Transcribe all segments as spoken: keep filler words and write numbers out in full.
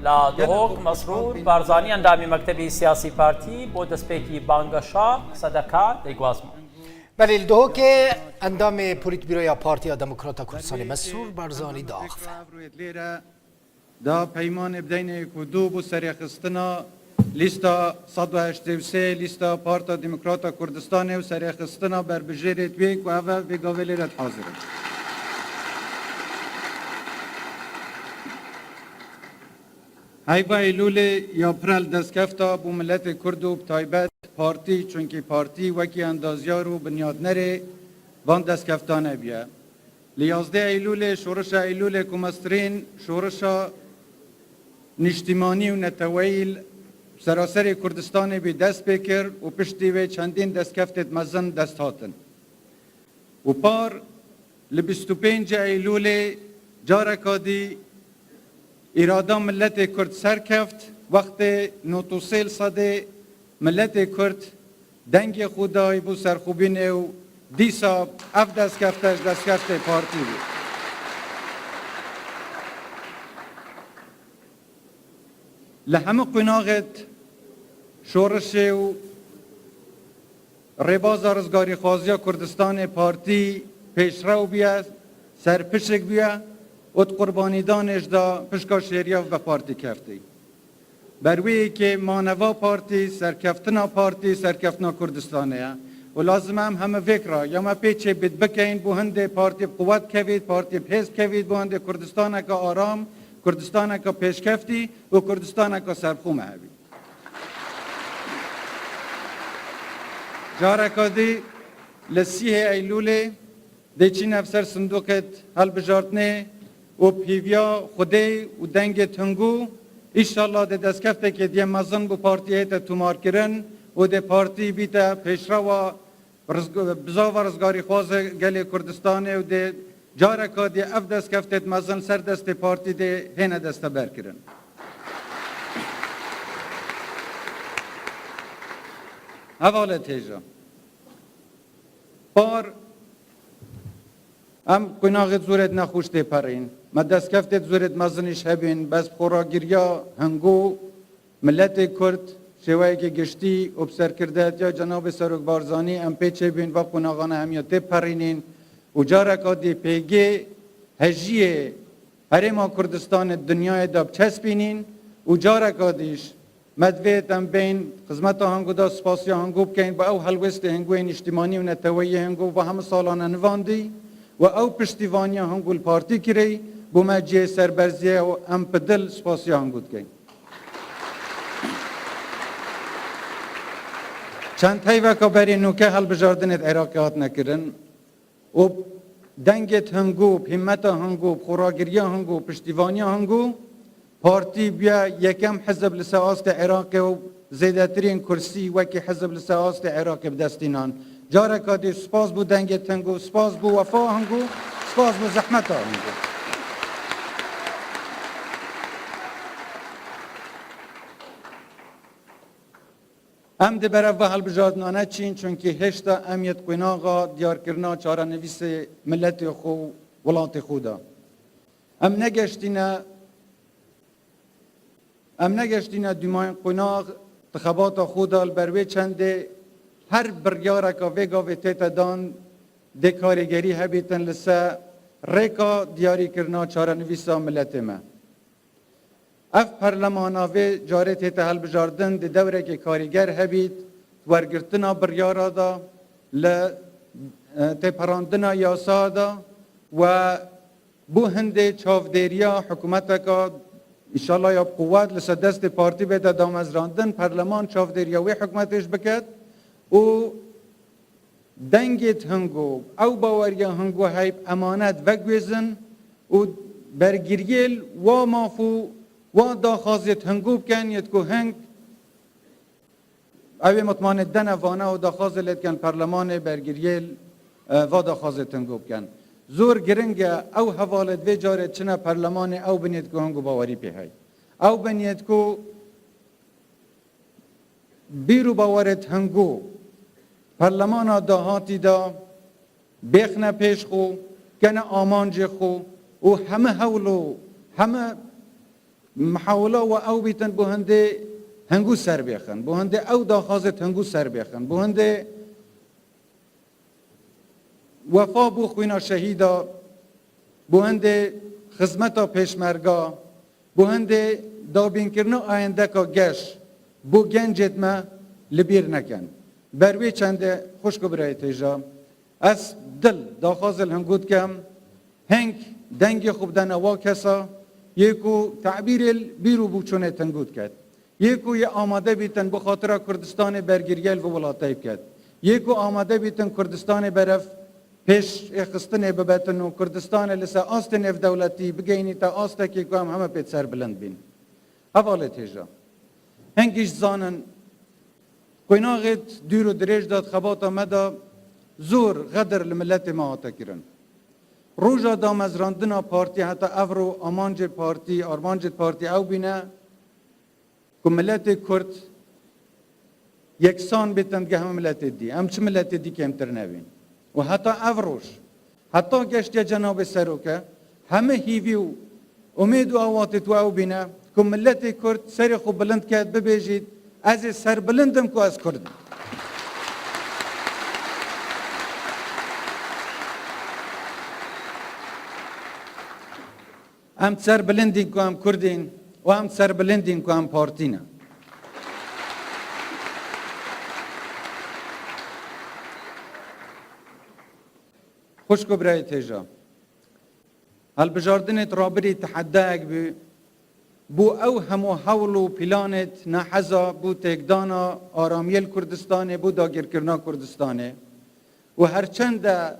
La Duhok, Mesrûr Barzanî, endamê Mektebê Siyasî Partî, bo destpêkî bangeşa qise deka, dêgwazmo. Belê, li Duhokê endamê Polîtbîroya Partiya Demokrata Kurdistanê Mesrûr Barzanî diaxive. Da peymanê bideynê ku dû bû serêxistina lîsta sed û heştê û sê, lîsta Parta Demokrata Kurdistanê û serêxistina berbijêrê wê ku ev e, vê gavê lê re dihazir in. Heyva Eylûlê ya pir li destkefta bû miletê Kurd û bi taybet partî, çunkî partî wekî endazyar û binyatnerê van destkeftan hebûye. Li yazdeh Eylûlê, şorişa Eylûlê ku mestirîn şorişa niştîmanî û neteweyî li seraserê Kurdistanê bî dest pê kir û piştî wê çendîn destkeftêt mezin dest hatin. Û par li bîst û pênc Eylûlê careka dî îrada miletê Kurd serkeft, wextê nod û sê li sedê miletê Kurd dengê xwe dayî bo serxwebûnê û dîsa ev destkefte ji destkeftê partî bû. Li hemû qunaxêt şorişê û rêbaza rizgarîxwaziya Kurdistanê partî pêşrew bûye, serpişik bûye û di qurbanîdanê jî de pişka şêriya ve partî keftî. Ber wê yekê maneva partî, serkeftina partî, serkeftina Kurdistanê ye. Û lazim e em heme vêk re ya me pê çêbît bikeyin, bo hindê partî bi quwet kevît, partî bi hêz kevît, bo hindê Kurdistaneke aram, Kurdistaneke pêşkeftî û Kurdistaneke serbixwe me hebît. Careka dî li sîhê Eylûlê dê çîne ser sindoqêt hilbijartinê û bi hêviya Xwedê û dengê tungû, îşallah dê destkeftekê diyê mezin bo partiyê hête tomarkirin û dê partî bîte pêşrewa rizg-, bizava rizgarîxwazê gelê Kurdistanê û dê careka diyê ev destkeftêt mezin li ser destê partî dê hêne desteberkirin. Hevalêt hêja. Par em qunaxêt zûrêt nexweş tê perîn. Me destkeftêt zûrêt mezinîş hebîn, bes bi xweragiriya hingû miletê Kurd şêweyekê giştî û bi serkirdeyetiya Cenabê Serok Barzanî em pê çêbîn va qunaxane hemiya tê perînîn û careka dî pêgê hejiyê Herêma Kurdistanê di dinyayê de biçespînîn û careka dî jî me divêt em bên xizmeta hingû de spasiya hingû bikeyn, bi ew helwestê hingûyê nîştîmanî û neteweyî hingû va hemû salane nivandî û ew piştîvaniya hingû li partî kirî, bo me cihê serberziyê û em bi dil spasiya hingû dikeyn. Çend heyveka berê nûke hilbijardinêt Iraqê hatine kirin. û dengêt hingû, bi hîmmeta hingû, bi xweragiriya hingû, piştîvaniya hingû, partî bûye yekem hizb li ser astê Iraqê û zêdetirîn kursî wekî hizb li ser astê Iraqê bi dest tînan. Careka dî spas bo dengêt hingû, spas bo wefa hingû, spas bo zehmeta hingû. Em dê berev ve hilbijartina neçîn, çunkî hêşta em yê di qunaxa diyarkirina çarenivîsê miletê xwe û welatê xwe de. Em negeştîne, em negeştîne dûmayên qunax di xebata xwe de, li ber wê çendê her biryareka vê gavê tête dan dê karêgerî hebîtin li ser rêka diyarîkirina çarenivîsa miletê me. Ev perlemana vê carê tête hilbijardin di dewrekê karîger hebît, wergirtina biryara de, li, e, têperandina yasa de we bû hindê çavdêriya hikûmeteka, înşallah ya bi quwet li ser destê partî bête damezrandin, perleman çavdêriya wê hikûmetê jî biket û dengêt hingû, ew baweriya hingû heyb emanet veguêzin û bergiriyê li wa maf û wa daxwazêt hingû biken, yêt ku hing ew ê mitmanê dene vana û daxwazê lê diken perlemanê bergiriyê li, e, va daxwazêt hingû biken. Zor giring e, ew hevalêt vê carê çine perlemanê ew binêt ku hingû bawerî pê hey. Ew binêt ku bîr û bawerêt hingû perlemana dahatî de bêxne pêş xwe, kene amancê xwe û heme hewl û heme mihawila we ew bîtin bo hindê hingû ser bêxin, bo hindê ew daxwazê hingû ser bêxin, bo hindê wefa bo xwîna şehîda, bo hindê xizmeta pêşmerga, bo hindê dabînkirina ayendeka geş bo gencêt me li bîr nekin. Ber wê çendê xwişk û birayê têja, ez dil daxwazê li hingû dikim, hing dengê xwe bidene wa kesa, yê ku tebîrê li bîr û bûçûnê hingû diket. Yê ku yê amade bîtin bi xatira Kurdistanê bergiriyê li vê welatê biket. Yê ku amade bîtin Kurdistanê berev pêş ê xistinê bibetin û Kurdistanê li ser astê nêvdewletî bigeyînîte astekê ku em heme pê serbilind bîn. Hevalê têja. Hingî ji zanin, qonaxêt dûr û dirêj de xebata me de zor, xedir li miletê me hate kirin. Roja damezrandina partî heta evro amancê partî, armancê partî ew bîne, ku miletê Kurd yeksan bêtin digeh hemû miletê dî. Em çi miletê dî kêmtir nebîn. Û heta ev roj, heta geştiye cenabê seroke, hemî hîvî û umêd û awatê tu ew bîne, ku miletê Kurd serê xwe bilind ket, bibêjît, ez ê serbilind im ku ez Kurd im. Em serbilindîn ku em Kurd in û em serbilindîn ku em partî ne. Xwişk û birayê têja. Hilbijardinêt rabirî tehedayek bû. Bo ew hemû hewl û planêt neheza bo têkdana aramiyê li Kurdistanê, bo dagirkirina Kurdistanê. Û herçende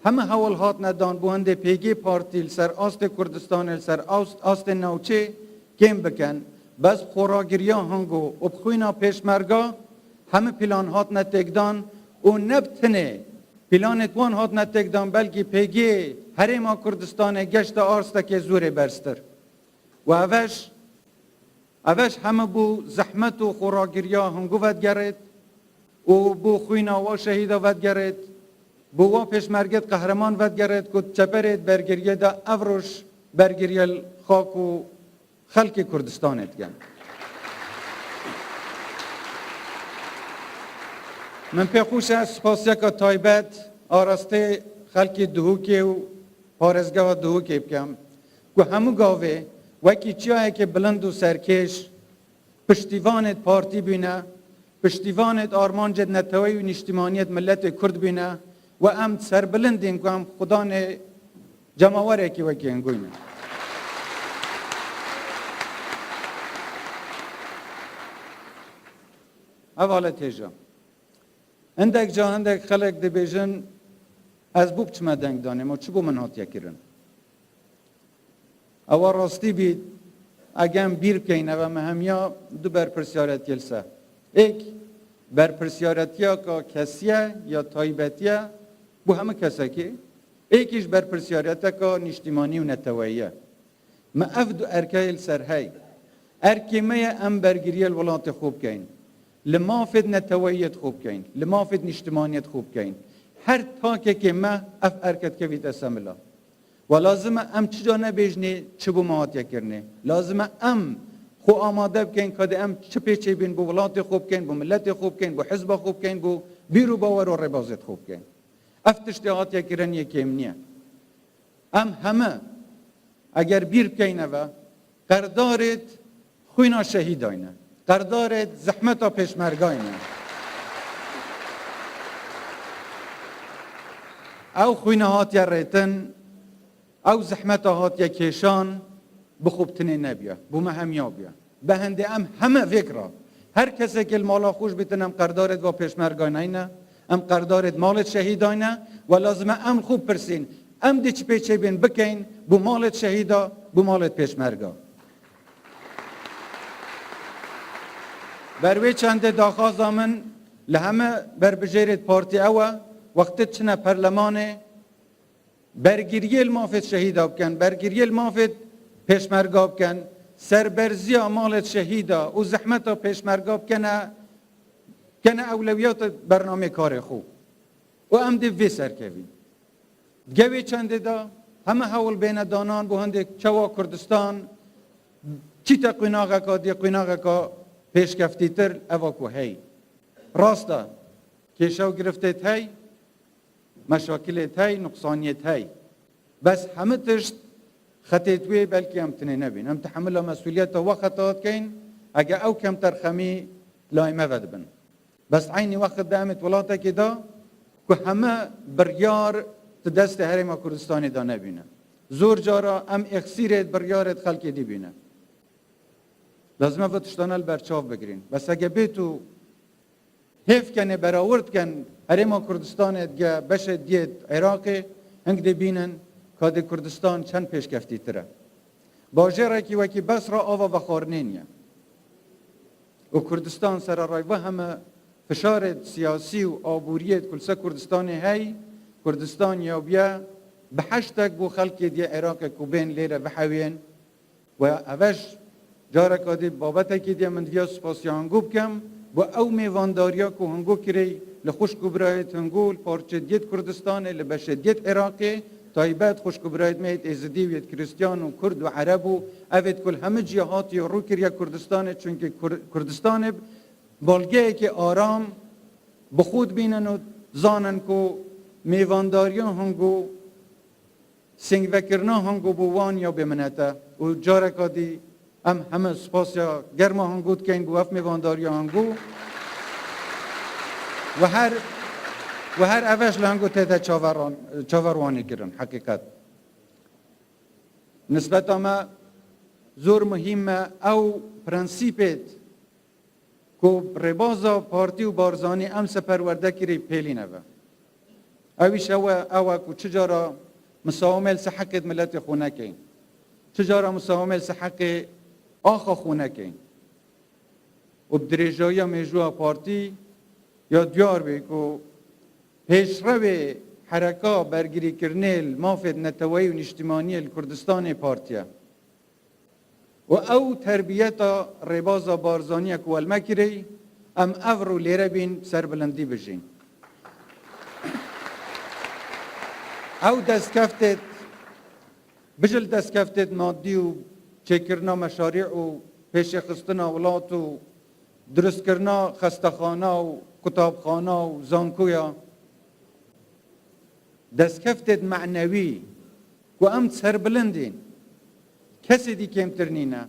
heme hewl hatine dan bo hindê pêgê partî li ser astê Kurdistanê, li ser ast-, astê navçê kêm bikin. Bes xweragiriya hango û bi xwîna pêşmerga heme plan hatine têkdan û ne bi tenê planêt wan hatine têkdan, belkî pêgê Herêma Kurdistanê geşte astekê zûrê berztir. Û ev e ji Ev e ji heme bo zehmet û xweragiriya hango vedigerêt û bo xwîna wa şehîda vedigerêt, bo wa pêşmergêt qehreman vedigerêt ku çeperêt bergiriyê de ev roj bergiriyê li xak û xelkê Kurdistanê dikin. Min pê xweş e spasiyeka taybet arastê xelkê Duhokê û parêzgeha Duhokê bikim ku hemû gavê wekî çiyayekê bilind û serkêş piştîvanêt partî bîne, piştîvanêt armancêt neteweyî û niştimaniyêt miletê Kurd bîne û em serbilindîn ku em xudanê cemawerekî wekî hingûyne. Hevalê têja. Hindek ca hindek xelek dibêjin, ez bo biçime deng danê, ma çi bo min hatiye kirin? Ewa rastî bî, eger em bîr bikeyn, ev e me hemiya du berpirsiyaretiye li ser. Êk, berpirsiyaretiya ka kesiye ya taybetiye bo hemû kesekê, êkî ji berpirsiyariyeteka niştimanî û neteweyî ye. Me ev du erkeyê li ser hey. Erkê me ye em bergiriyê li welatê xwe bikeyn. Li mafêt neteweyiyêt xwe bikeyn. Li mafêt niştimaniyêt xwe bikeyn. Her takekê me ev erke dikevîte semila. Wa lazim e em çi ca nebêjinê çi bo me hatiye kirinê. Lazim e em xwe amade bikeyn, ka dê em çi pêçê bên bo welatê xwe bikeyn, bo miletê xwe bikeyn, bo hizba xwe bikeyn, bo bîr û bawer û rêbazêt xwe bikeyn. Ev tiştê hatiye kirin yê kêm niye. Em heme eger bîr bikeyn eve, qerdarêt xwîna şehîdayne, qerdarêt zehmeta pêşmergayne. Ew xwîna hatiye rêtin, ew zehmeta hatiye kêşan, bi xwe bi tinê nebiye, bo me hemiya biye. Bi hindê em heme vêk re, her kesekê li mala xwe ji bîtin em qerdarêt va pêşmergayne, em qerdarêt malêt şehîdayne, we lazim e em li xwe bipirsîn, em dê çi pêçê bên bikeyn bo malêt şehîda, bo malêt pêşmerga. Ber wê çendê daxwaza min li heme berbijêrêt partî ew e, wextê çine perlemanê, bergiriyê li mafêt şehîda bikin, bergiriyê li mafêt pêşmerga bikin, serberziya malêt şehîda û zehmeta pêşmerga bikene, bikene ewlewiyata bernameyê karê xwe. Û em dê vê serkevîn. Di gevê çendê de heme hewl bêne danan bo hindê çawa Kurdistan Çîte qunaxeka dê, qunaxeka pêşkeftîtir eva ku hey. Rast e, kêşe û giriftêt hey, meşakilêt hey, nuqsaniyêt hey. Bes hemî tişt xetêt wê belkî em tinê nebîn. Em tehemila mesûliyeta we xeta dikeyn, ege ew kemterxemî layê me vedibin. Bes eynî wext de em ê di welatekê de ku heme biryar di destê Herêma Kurdistanê de nebîne. Zor cara em êxsîrê biryarê di xelkê dî bîne. Lazim e vê tiştane li ber çav bigirîn. Bes heke bê tu hêv kenê berawird ken Herêma Kurdistanê dige beşê diyê Iraqê, hing dê bînin ka dê Kurdistan çend pêşkeftîtir e. Bajêrekî wekî Besra ava vexwarinê niye. Û Kurdistan sererayî ve heme fişarê siyasî û aboriyê ku li ser Kurdistanê hey, Kurdistan ya bûye bi heştek bo xelkê diyê Iraqê ku bên lêre vehewiyên. Ve eveş careka dî babetekî diye min diviya spasiya hingû bikim, bo ew mêvandariya ku hingû kirê li xwişk û birayêt hingû, li parçê diyêt Kurdistanê, li beşê diyêt Iraqê, taybet xwişk û birayêt me yêt Êzidî û yêt Krîstiyan û Kurd û Ereb û evêt ku li hemî ciya hatiye rû kiriye Kurdistanê, çunkî Kur-, Kurdistanê balgeyekê aram bi xwe dibînin û zanin ku mêvandariya hingû singvekirina hingû bo wan ya bêminet e û careka dî em heme spasiya germa hingû dikeyn bo ev mêvandariya hingû. We her, we her eveş li hingû tête çaveran-, çaverwanî kirin heqîqet. Nisbeta me zor muhîm e ew prensîpêt ku rêbaza partî û Barzanî em se perwerde kirî pêlî nebe. Ew îş ew e, ew e ku çi cara misawimê li ser heqê miletê xwe nekeyn. Çi cara misawimê li ser heqê axa xwe nekeyn. Û bi dirêjayiya mêjûya partî ya diyar bê ku pêşrewê hereka bergirîkirinê li mafê neteweyî û niştimaniyê li Kurdistanê partî ye. Û ew terbiyeta rêbaza Barzanî ye ku we li me kirê, em evro lêre bîn serbilindî bijîn. Ew destkeftêt, bijil destkeftêt madî û çêkirina meşarî û pêşêxistina welat û dirustkirina xestexana û qutabxana û zankoya, destkeftêt menewî ku em serbilindîn, kesê dî kêmtir nîne.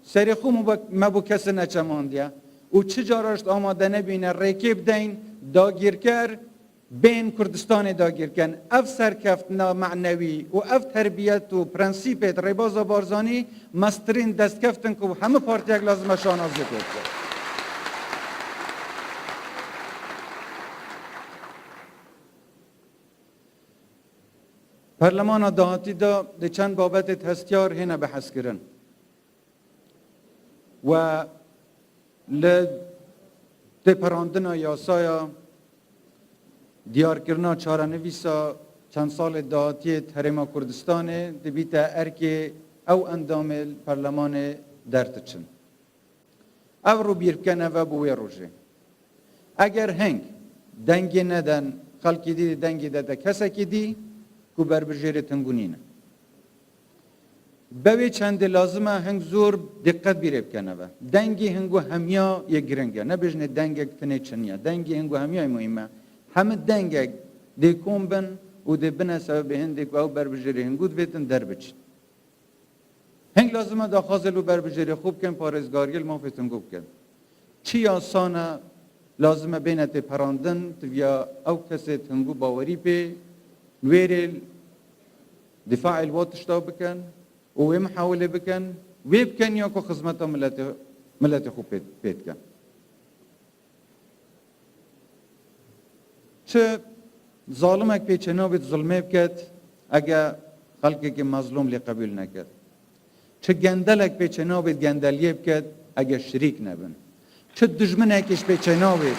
Serê xwe me bo, me bo kesê neçemandiye û çi cara jî amade nebîne rêkê bideyn dagîrker, bên Kurdistanê dagîr ken. Ev serkeftina menewî û ev terbiyet û prensîpêt rêbaza Barzanî mestirîn destkeftin ku hemû partiyek lazim e şanaziyê pê bike. Perlemana dahatî de dê çend babetêt hestiyar hêne bihezkirin. We li têperandina yasaya diyarkirina çarenivîsa çend salê dahatiyê di Herêma Kurdistanê dibîte erkê ew endamê li perlemanê derdiçin. Ev rû bîr bikene ve bo wê rojê. Eger heng dengê neden xelkê dî, dengê dete kesekî dî ku berbijêrê tingû nîne. Be wê çendê lazim e hing zor diqet bîrê bikene ve. Dengê hingû hemiya yê giring e. Nebêjinê dengek tinê çin e. Dengê hingû hemiya yê muhîm e. Hemî dengek dê kom bin û dê bine sebebê hindê ku ew berbijêrê hingû divêtin derbiçin. Hing lazim e daxwazê li berbijêrê xwe bikin, parêzgariyê li mafê tingû bikin. Çi yasane lazim e bêne têperandin, tiviya ew kesê tingû bawerî pê, wêrê dîfaê li wa tişta bikin û wê mihawilê bikin, wê bikin ya ku xizmeta miletê, miletê xwe pê, pê dikin. Çi zalimek pêçê nabêt zulmê biket, ege xelkekî mezlûm lê qebûl neket. Çi gendelek pêçê nabêt gendeliyê biket, ege şirîk nebin. Çi dijminekî ji pêçê nabêt.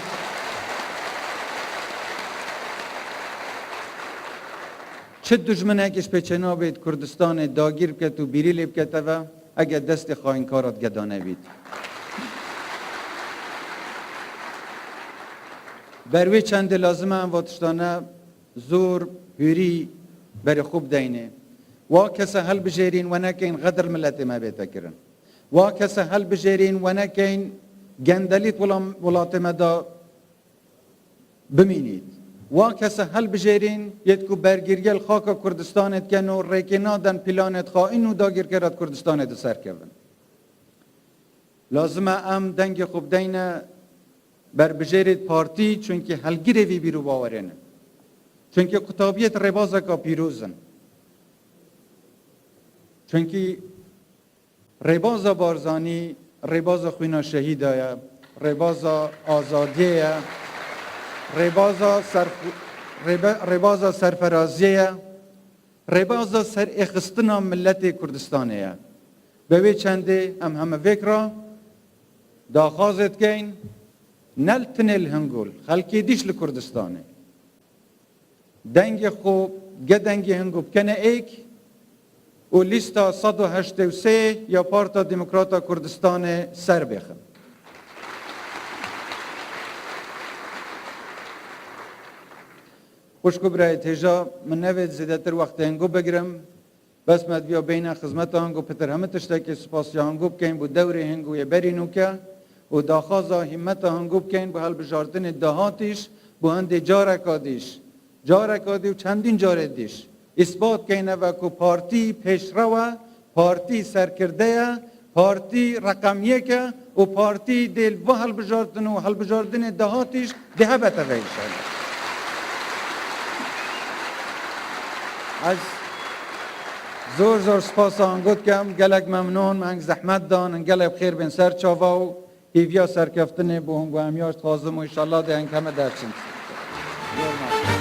Çi dijminekî ji pêçê nabêt Kurdistanê dagîr biket û bîrî lê bikete ve, ege destê xayînkara digedane bît. Ber wê çendê lazim e em va tiştane zor, hûrî berê xwe bideynê. Wa kese helbijêrîn we nekeyn xedir miletê me bête kirin. Wa kese helbijêrîn, we nekeyn gendelît wilam-, welatê me de bimînît. Wa kese helbijêrîn, yêt ku bergîriyê li xaka Kurdistanê dikin û rêkê naden planêt xaîn û dagîrkera Kurdistanê di ser kevin. Lazim e em dengê xwe bideyne berbijêrêt partî, çunkî helgirê vî bîr û bawerê ne. Çunkî qutabiyêt rêbazeka pîroz in. Çunkî rêbaza Barzanî rêbaza xwîna şehîda ye, rêbaza azadiyê ye, rêbaza ser-, rêbe-, rêbaza serferaziyê ye, rêbaza serêxistina miletê Kurdistanê ye. Be wê çendê em heme vêk re daxwazê dikeyn, ne li tinê li Hingol, xelkê dîş li Kurdistanê. Dengê xwe ge dengê Hingo bikene êk û lîsta sed û heştê û sê ya Parta Demokrata Kurdistanê ser bêxin. Xwişk û birayê têja, min nevêt zêdetir wextê Hingo bigirim. Bes me diviya beyne xizmeta Hingo pitir hemî tiştekê spasiya Hingo bikeyn bo dewrê Hingo yê berî nûke û daxwaza hîmmeta Hingo bikeyn bo helbijartinê dahatîş, bo hindê careka dîş, careka dî û çendîn carê dîş îsbat keyne ve ku partî pêşrew e, partî serkirde ye, partî reqem yek e û partî dê li va helbijartin û helbijartinê dahatîş dê hebete ve înşallah. Ez zor zor spasa Hingo dikim, gelek memnûn, min hing zehmet dan, hin gelek bi xêr bên ser çava û hêviya serkeftinê bo Hingo em ya ji dixwazim û înşallah dê hing heme derçin. Zor memnûn.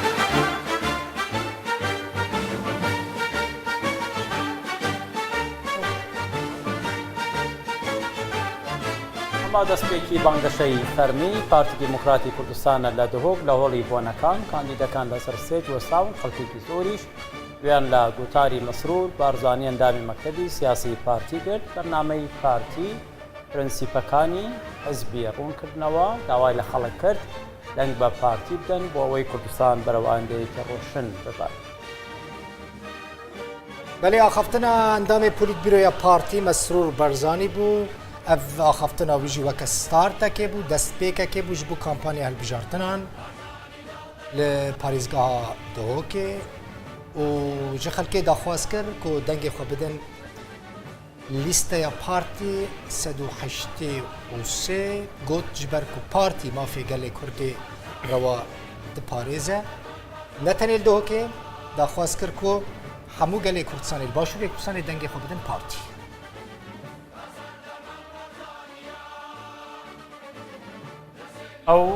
Hema destpêkî bangeşeyî fermî Partî Demokratî Kurdistan e li Duhok, li holî bonekan, kandîdekan li ser stêc wesawin, xelkekî zor îş wiyan li gotarî Mesrûr Barzanî endamê mektebî siyasî partî girt. Bernameyî partî, prensîpekanî hizbî rûn kirdinewe, dawayê li xelk kir deng bi partî bidin, bo ewê Kurdistan berew ayendeyeke roşin bibe. Belê, axaftina endamê Polîtbîroya Partî Mesrûr Barzanî bû. Ev axaftina wî jî weke startekê bû, destpêkekê bû ji bo kampanya hilbijartinan li parêzgeha Duhokê û ji xelkê daxwaz kir ku dengê xwe bidin lîsteya partî sed û heştê û sê. Got, ji ber ku partî mafê gelê Kurdê rewa diparêze, ne tenê li Duhokê, daxwaz kir ku hemû gelê Kurdistanê, li Başûrê Kurdistanê dengê xwe bidin partî. Ew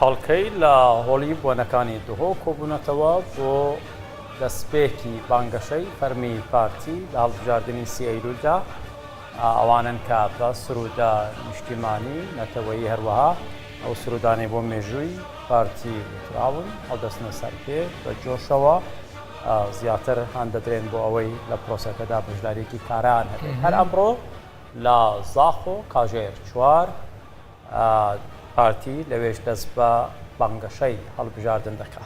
xelkey li holî bonekanî Duhok kobûnetewe bo destpêkî bangeşey fermî partî li hilbijardinî sî Eylûl de. Ewan in ke bi sirûda niştîmanî, neteweyî, her wiha ew sirûdanê bo mêjûyî partî li Trawin ew destine ser pê bi coşewa, e, ziyatir han didrên bo ewey li proseke de beşdariyekî karan hebe. Her emro li Zaxo, kajêr çar, e, partî li wêj dest bi bangeşey hilbijardin dike.